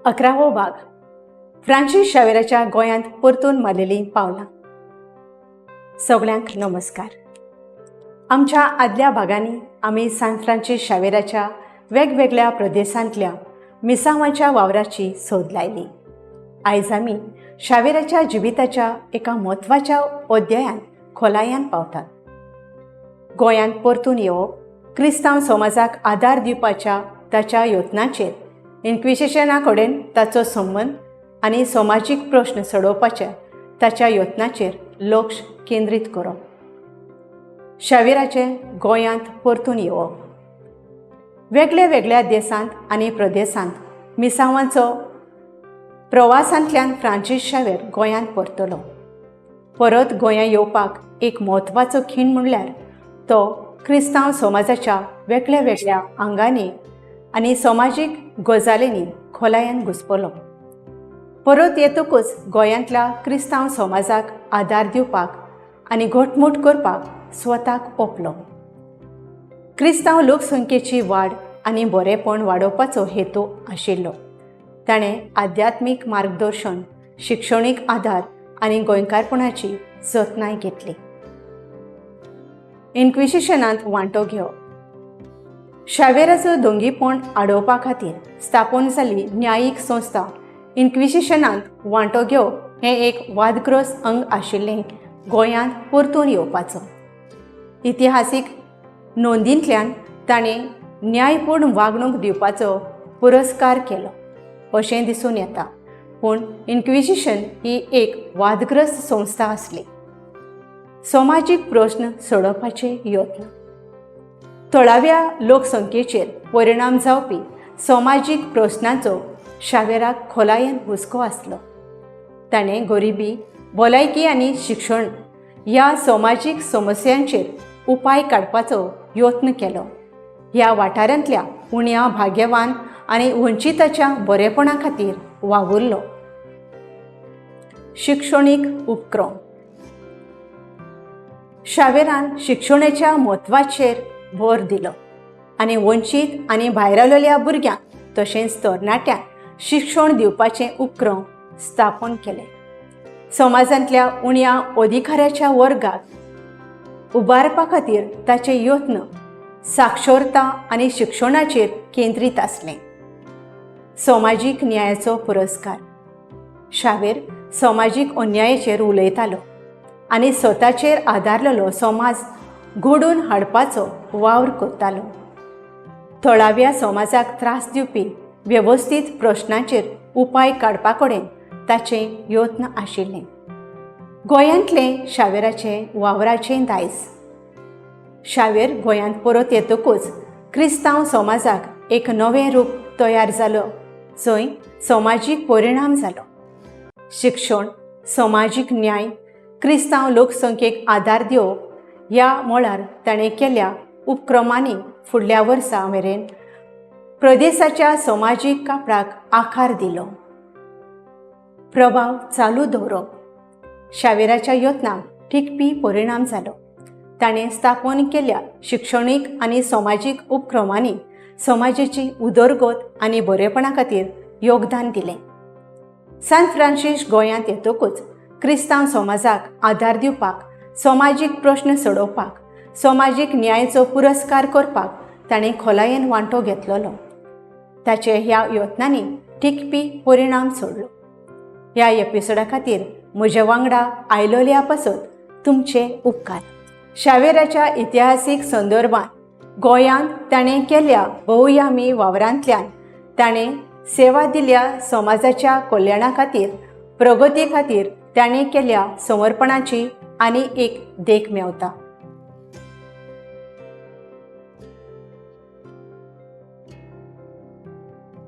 11वो भाग. फ्रांसीस शावेराच्या गोंयांत परतून मारलेलीं पावलां. सगळ्यांक नमस्कार. आमच्या आदल्या भागांनी आमी सांत फ्रांसीस शावेराच्या वेगवेगळ्या प्रदेशांतल्या मिसांवाच्या वावराची सोद लायली. आयज आमी शावेराच्या जिविताच्या एका म्हत्वाच्या अध्यायान खोलायान पावतात. गोंयांत परतून येवप, क्रिस्तांव समाजाक आदार दिवपाच्या ताच्या यत्नाचेर, इन्क्विजिशना कडेन ताचो संबंद आनी समाजीक प्रश्न सोडोवपाच्या ताच्या यत्नाचेर लक्ष केंद्रीत करप. शावेराचें गोंयांत परतून येवप. वेगळ्या वेगळ्या देशांत आनी प्रदेशांत मिसांवांचो प्रवासांतल्यान फ्रांसीस शावेर गोंयांत परतलो. परत गोंयांत येवपाक एक म्हत्वाचो खीण म्हणल्यार तो क्रिस्तांव समाजाच्या वेगळ्या वेगळ्या आंगांनी आनी समाजीक गजालींनी खोलायेन घुसपलो. परत येतकूच गोंयांतल्या क्रिस्तांव समाजाक आदार दिवपाक आनी घटमूट करपाक स्वताक ओंपलो. क्रिस्तांव लोकसंख्येची वाड आनी बरेपण वाडोवपाचो हेतू आशिल्लो. ताणें आध्यात्मीक मार्गदर्शन, शिक्षणीक आदार आनी गोंयकारपणाची जतनाय घेतली. इन्क्विजिशनांत वांटो घेवप. शावेराचो दोंगीपण आडोवपा खातीर स्थापन जाल्ली न्यायीक संस्था इन्क्विजिशनांत वांटो घेवप हें एक वादग्रस्त अंग आशिल्लें गोंयांत परतून येवपाचो. इतिहासीक नोंदींतल्यान ताणें न्यायपूर्ण वागणूक दिवपाचो पुरस्कार केलो अशें दिसून येता, पूण इन्क्विजिशन ही एक वादग्रस्त संस्था आसली. समाजीक प्रस्न सोडोवपाचे यत्न. थळाव्या लोकसंख्येचेर परिणाम जावपी समाजीक प्रस्नांचो शावेराक खोलायेन हुस्को आसलो. ताणें गरिबी, भलायकी आनी शिक्षण ह्या समाजीक समस्यांचेर उपाय काडपाचो यत्न केलो. ह्या वाठारांतल्या उण्या भाग्यवान आनी वंचिताच्या बरेपणा खातीर वावुरलो. शिक्षणीक उपक्रम. शावेरान शिक्षणाच्या म्हत्वाचेर भर दिलो आनी वंचीत आनी भायरावलेल्या भुरग्यांक तशेंच तरणाट्यांक शिक्षण दिवपाचे उपक्रम स्थापन केले. समाजांतल्या उण्या अधिकाऱ्याच्या वर्गाक उबारपा खातीर ताचे यत्न साक्षरता आनी शिक्षणाचेर केंद्रीत आसले. समाजीक न्यायाचो पुरस्कार. शावेर समाजीक अन्यायाचेर उलयतालो आनी स्वताचेर आदारलेलो समाज घडोवन हाडपाचो वावर करतालो. थळाव्या समाजाक त्रास दिवपी वेवस्थीत प्रश्नांचेर उपाय काडपा कडेन ताचे यत्न आशिल्ले. गोंयांतलें शावेराचें वावराचें दायज. शावेर गोंयांत परत येतकूच क्रिस्तांव समाजाक एक नवें रूप तयार जालो, जंय समाजीक परिणाम जालो. शिक्षण, समाजीक न्याय, क्रिस्तांव लोकसंख्येक आदार दिवप ह्या मळार ताणें केल्ल्या उपक्रमांनी फुडल्या वर्सा मेरेन प्रदेशाच्या समाजीक कापडाक आकार दिलो. प्रभाव चालू दवरप. शावेराच्या यत्नांक टिकपी परिणाम जालो. ताणें स्थापन केल्ल्या शिक्षणीक आनी समाजीक उपक्रमांनी समाजाची उदरगत आनी बरेपणा खातीर योगदान दिलें. सांत फ्रांसीस गोंयांत येतकूच क्रिस्तांव समाजाक आदार दिवपाक, समाजीक प्रश्न सोडोवपाक, समाजीक न्यायाचो पुरस्कार करपाक ताणें खोलायेन वांटो घेतलेलो. ताचे ह्या यत्नांनी टिकपी परिणाम सोडलो. ह्या एपिसोडा खातीर म्हज्या वांगडा आयलोल्या पासत तुमचे उपकार. शावेराच्या इतिहासीक संदर्भात गोंयांत ताणें केल्ल्या बहुयामी वावरांतल्यान ताणें सेवा दिल्या समाजाच्या कल्याणा खातीर, प्रगती खातीर ताणें केल्ल्या समर्पणाची आनी एक देख मेवता.